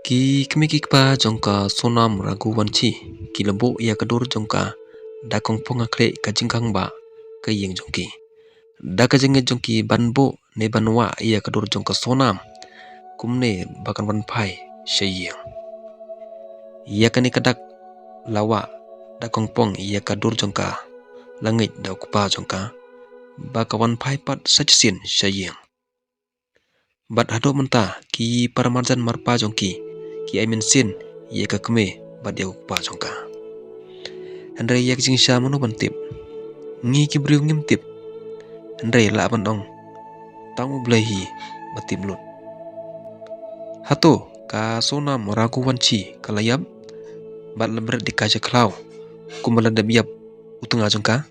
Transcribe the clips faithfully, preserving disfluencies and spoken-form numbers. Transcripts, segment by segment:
Ki kmie ki kpa jong ka Sonam Raghuvanshi ki la buh ïa ka dur jong ka da kongpong ha khlieh ka jingkhang ba ka ïing jong ki. Da ka jingngeit jong ki ban buh ne ban wah ïa ka dur jong ka Sonam kumne ba kan wan phai sha ïing. Ïa kane ka dak la wah da kongpong ïa ka dur jong ka, la ngeit da u kpa jong ka ba ka wan phai pat sa shisien sha ïing. Bad haduh mynta ki para marjan marpa jong ki ki ai mynsiem ïa ka kmie bad ïa u kpa jong ka. Hynrei ïa ka jingshisha mano ban tip? Ngi ki briew ngim tip. Hynrei lah ban ong tang U Blei hi ba tip lut. Hato ka Sonam Raghuvanshi ka la ïap bad la bret ïa ka sha khlaw kumba la dep ïap u tnga jong ka?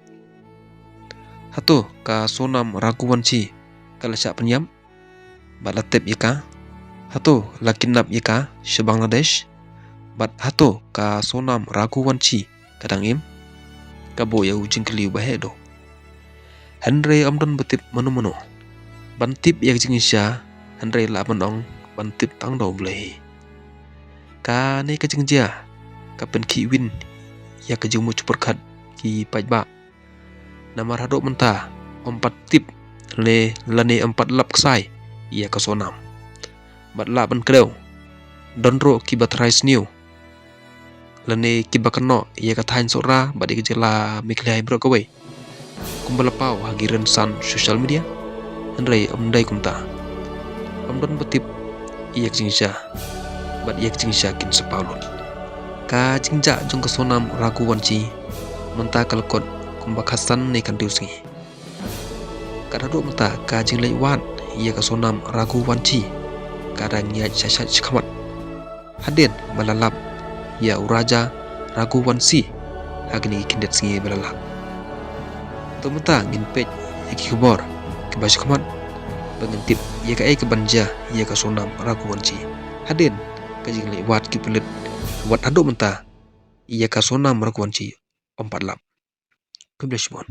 Hato ka Sonam Raghuvanshi ka la shah pynïap bad la tep ïa ka? Hato la kidnap ïa ka sha Bangladesh? Bad hato ka Sonam Raghuvanshi ka dang im? Ka buh ïa u jingkylli uba heh duh. Hynrei ym don ba tip mano mano ban tip ïa ka jingshisha, hynrei lah ban ong ban tip tang da U Blei hi. Kane ka jingjia ka pynkhih win ïa ka jingmut pyrkhat ki paidbah. Namar haduh mynta ym pat tip ne lane ym pat lap ksai ïa ka Sonam. Bad lah ban kdew don ruh kiba trai sniew lane kiba kynnoh ïa ka thaiñ Sohra bad ïa ka jylla Meghalaya baroh kawei, kumba la paw ha ki rynsan social media. Hynrei ym dei kumta. Ym don ba tip ïa ka jingshisha bad ïa ka jingshisha kin sa paw lut. Ka jingjah jong ka Sonam Raghuvanshi mynta ka la kot kumba khatsan ne khathynriew sngi. Kat haduh mynta ka jingleit wad ïa ka Sonam Raghuvanshi ka dang ïaid shait shait shakhmat. Hadien ba la lap ïa u Raja Raghuvanshi ha kine ki khyndiat sngi ba la lap. To mynta ngin peit ïa ki khubor kiba shakhmat ba ngin tip ïa kaei kaban jia ïa ka Sonam Raghuvanshi. Hadien ka jingleit wad ki pulit, wat haduh mynta ïa ka Sonam Raghuvanshi ym pat lap. Khublei shibun.